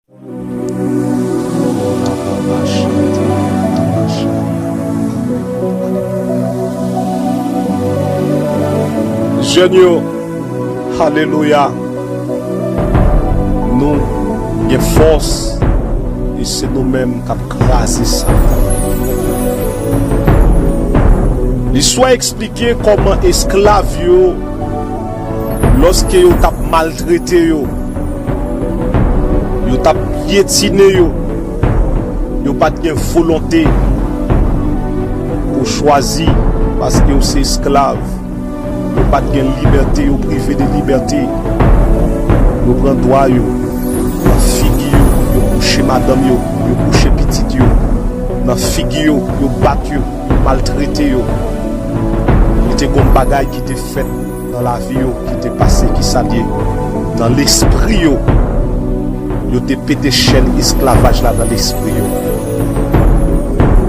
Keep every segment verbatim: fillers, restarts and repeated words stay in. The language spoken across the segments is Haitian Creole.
Jèn yo, alelouya. Nou gen fòs e se nou menm k ap kraze Satan. Listwa eksplike kòman esklav yo, lòske yo t ap maltrete yo, yo t ap pyetine yo, yo pa t gen volonte pou chwazi, paske yo se esklav. Yo pa t gen libète, yo prive de libète. Yo pran dwa yo nan figi yo, yo kouche madanm yo, yo kouche pitit yo nan figi yo, yo bat yo, yo maltrete yo. Li te gon bagay ki te fèt nan lavi yo, ki te pase, ki sa l ye? Nan lespri yo, yo te pete chèn esklavaj la nan lespri yo.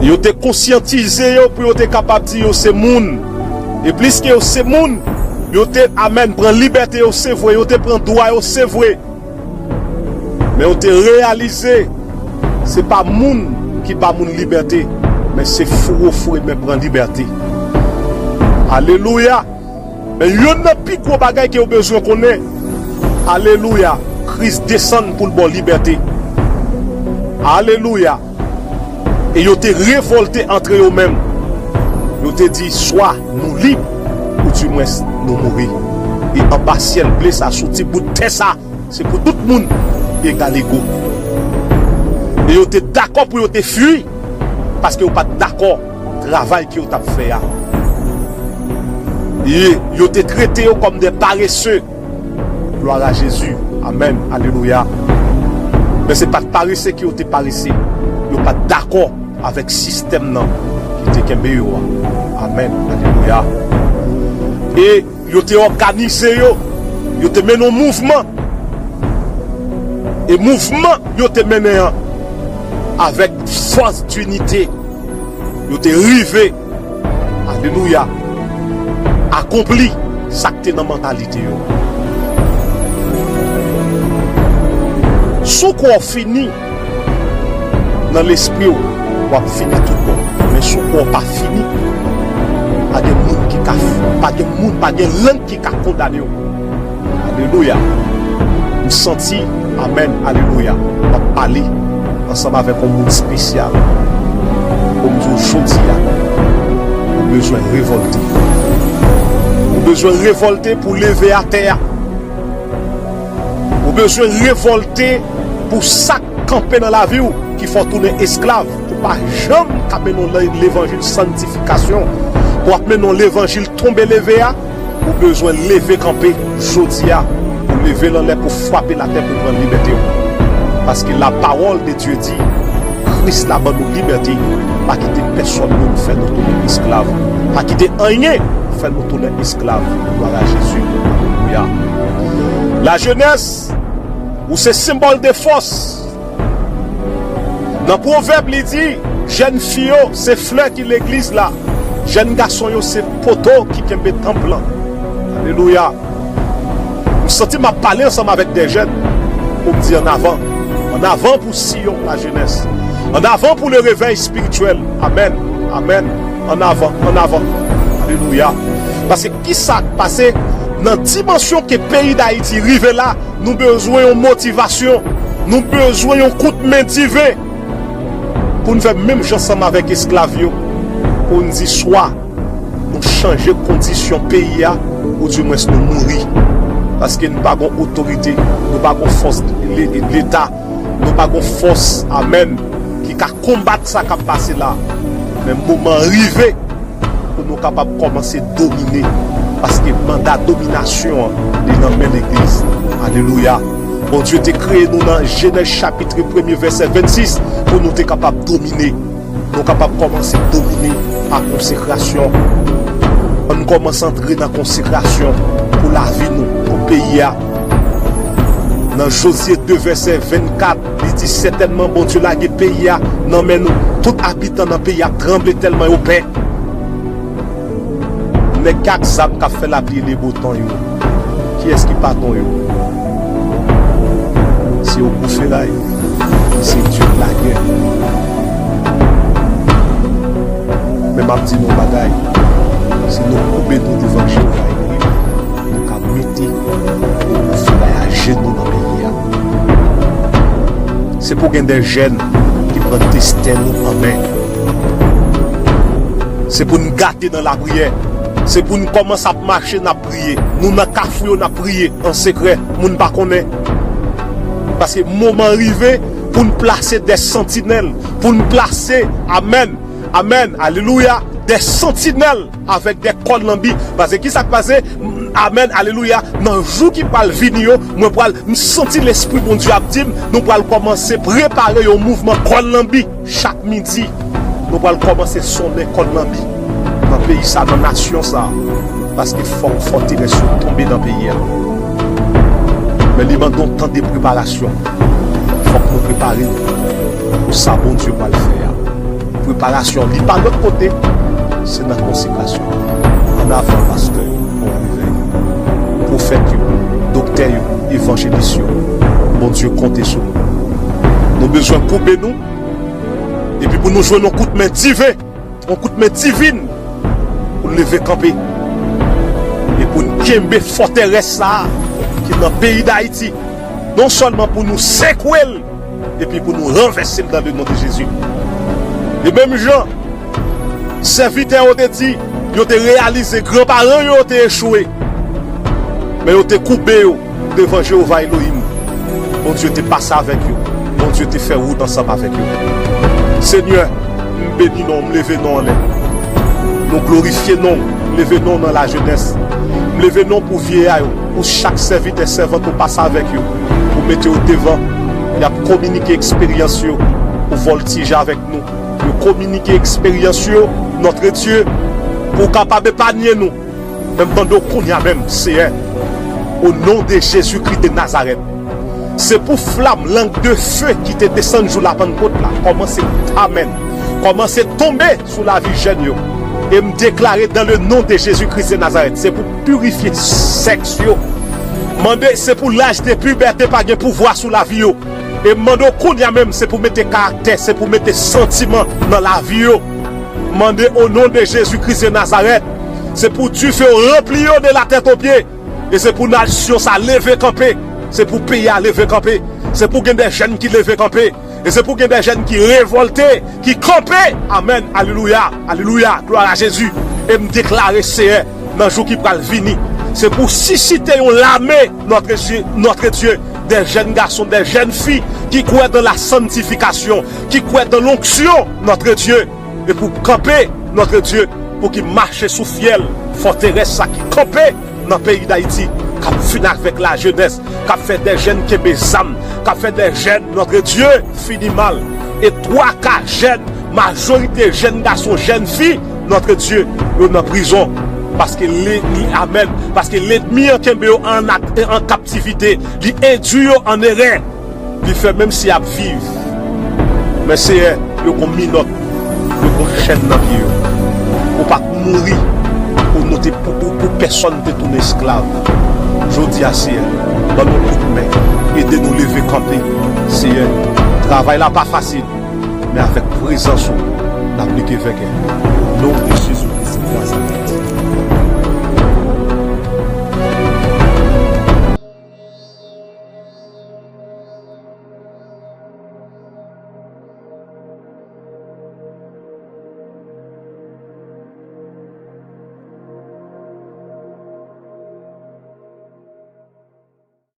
Yo te konsyantize yo pou yo te kapab di yo se moun. E pliske yo se moun, yo te, amèn, pran libète yo, se vre, yo te pran dwa yo, se vre. Men yo te reyalize, se pa moun ki ba moun libète, men se foure, foure men pran libète. Alelouya! Men youn nan pi gwo bagay ke yo bezwen konnen, alelouya, Kris desann pou l ba w libète. Alelouya! E yo te revòlte antre yo menm. Yo te di, swa nou lib, oudimwens nou mouri. E anba syèl ble sa, sou ti bout tè sa, se pou tout moun egal ego. E yo te dakò pou yo te fui, paske yo pa t dakò travay ke yo t ap fè a. E yo te trete yo kòm de parese. Glwa a Jezi. Amèn. Alelouya. Men se pa t parese ke yo te parese. Yo pa t dakò avèk sistèm nan ki te kenbe yo a. Amèn. Alelouya. E yo te òganize yo. Yo te mennen yon mouvman. E mouvman yo te mennen an, avèk fòs dinite, yo te rive, alelouya, akonpli sa k te nan mantalite yo. Si w kwè w fini nan lespri w, w ap fini tout bon. Men si w kwè w pa fini, pa gen moun ki ka, pa gen moun, pa gen lang ki ka kondane w. Alelouya. M santi, amèn, alelouya, m ap pale ansanm avèk yon moun espesyal. Pou m di w jodi a, ou bezwen revòlte. Ou bezwen revòlte pou leve atè a. Ou bezwen revòlte pou sa k kanpe nan lavi w ki fè w tounen esklav. Ou pa janm ka mennen yon le-, levanjil sanntifikasyon. Pou w ap mennen yon levanjil tonbe leve a, ou bezwen leve kanpe jodi a, pou leve l anlè, pou frape latè, pou pran libète w. Paske la parole de Dieu dit, Kris la ban nou libète, pa kite pèsòn moun fè nou tounen esklav. Pa kite anyen fè nou tounen esklav. Glwa a Jezi. Alelouya. Lajenès, ou se senbòl de fòs. Nan Pwovèb, li di, jèn fi yo se flè ki legliz la, jèn gason yo se poto ki kenbe tanp lan. Alelouya. M santi m ap pale ansanm avèk de jèn pou m di ann avan. Ann avan pou Siyon, lajenès. Ann avan pou le réveil spirituel. Amèn. Amèn. Ann avan. Ann avan. Alelouya. Paske kisa k pase nan dimansyon ke peyi Dayiti rive la, nou bezwen yon motivasyon. Nou bezwen yon kout men diven pou n fè menm jan ansanm avèk esklav yo, pou n di swa nou chanje kondisyon peyi a, oudimwens nou mouri. Paske nou pa gon otorite, nou pa gon fòs le-, leta, nou pa gon fòs, amèn, ki ka konbat sa k ap pase la. Men moman an rive pou nou kapab kòmanse domine, paske manda dominasyon an, li nan men legliz. Alelouya. Bondye te kreye nou nan Jenèz chapit premye, vèsè vennsis, pou nou te kapab domine. Nou kapab kòmanse domine pa konsekrasyon. Ann kòmanse antre nan konsekrasyon pou lavi nou, pou peyi a. Nan Jozye de vèsè vennkat, li di, sètènman, Bondye lage peyi a nan men nou. Tout abitan nan peyi a tranble tèlman yo pè. Nèg k ak zam k ap fè lapli e lebotan yo, kiyès ki patwon yo? Se Yo gwo feray, se Dye lagè. Men m ap di nou yon bagay, si nou koube nou devan Jewova, nou ka mete gwo feray ajenou nan peyi a. Se pou gen de jèn ki pran desten nou an men. Se pou n gade nan lapriyè. Se pou n kòmanse ap mache, n ap priye. Nou nan kafou yo, n ap priye an sekrè. Moun pa konnen. Paske moman rive pou n plase de santinèl. Pou n plase, amèn, amèn, alelouya, de santinèl avèk de kòd lanbi. Paske ki sa k pase? Amèn, alelouya. Nan jou ki pral vini yo, mwen pral, m santi Lespri Bondye ap di m, nou pral kòmanse prepare yon mouvman kòd lanbi. Chak midi, nou pral kòmanse sonnen kòd lanbi nan peyi sa, nan nasyon sa, paske fòk fòterès yo tonbe nan peyi a. Men li mande yon tan de preparasyon. Fòk nou prepare nou pou sa Bondye pral fè a. Preparasyon, li pa lòt kote, se nan konsekrasyon. Ann avan, pastè yo, bon revèy. Pwofèt yo, doktè yo, evanjelis yo, Bondye konte sou nou. Nou bezwen koube nou, epi pou nou jwenn yon kout men diven, yon kout men divin, pou n leve kanpe, e pou n kenbe fòterès sa a ki nan peyi Dayiti, non sèlman pou nou sekwe l, epi pou nou ranvèse l dans le nom de Jésus. E menm jan sèvitè yo te di, yo te reyalize granparan yo te echwe, men yo te koube yo devan Jewova Elohim. Bondye te pase avèk yo. Bondye te fè wout ansanm avèk yo. Senyè, m beni non w, m leve non w anlè. Nou glorifye non w, m leve non w nan lajenès. M leve non w pou vyeya yo, pou chak sèvitè, sèvant ou pase avèk yo, ou mete yo devan. Y ap kominike eksperyans yo, pou vòltije avèk nou. Yo kominike eksperyans yo, Notre Dieu, pou w kapab epanye nou. Men m mande w kounye a menm, Seyè, o non de Jezikri de Nazarèt, se pou flam, lang de fe ki te desann jou Lapannkot la, kòmanse, amèn, kòmanse tonbe sou lavi jèn yo. E m deklare, dans le nom de Jésus-Christ de Nazareth, se pou pirifye sèks yo. Mande, se pou laj de pibète pa gen pouvwa sou lavi yo. E m mande w kounye a menm, se pou mete karaktè, se pou mete santiman nan lavi yo. Mande, o non de Jezikri de Nazarèt, se pou dife w ranpli yo de la tèt o pye. E se pou nasyon sa leve kanpe. Se pou peyi a leve kanpe. Se pou gen de jèn ki leve kanpe. E se pou gen de jèn ki revòlte, ki kanpe. Amèn. Alelouya. Alelouya. Glwa a Jezi. E m deklare, Seyè, nan jou ki pral vini, se pou sisite yon lame, Notre Dieu, Notre Dieu, de jèn gason, de jèn fi ki kwè dans la sanctification, ki kwè dans l'onction, Notre Dieu, e pou kanpe, Notre Dieu, pou ki mache sou fyèl, fòterès sa ki kanpe nan peyi Dayiti, k ap fin avèk lajenès, k ap fè de jèn kenbe zam, k ap fè de jèn, Notre Dieu, fini mal. E twa ka jèn, majorite jèn gason, jèn fi, Notre Dieu, yo nan prizon. Paske le, li, amèn. Paske lènmi an kenbe yo an, an kaptivite. Li endui yo an erè. Li fè menm si y ap viv. Men Seyè, yo gon minòt, yo gon chèn nan pye yo. Ou pa t mouri pou nou te, pou, pou, pou pèsonn te tounen esklav. Jodi a, Seyè, ban nou kout men, ede nou leve kanpe. Seyè, travay la pa fasil, men avèk prezans ou, n ap lite vèkè. Non de Jezi Kris,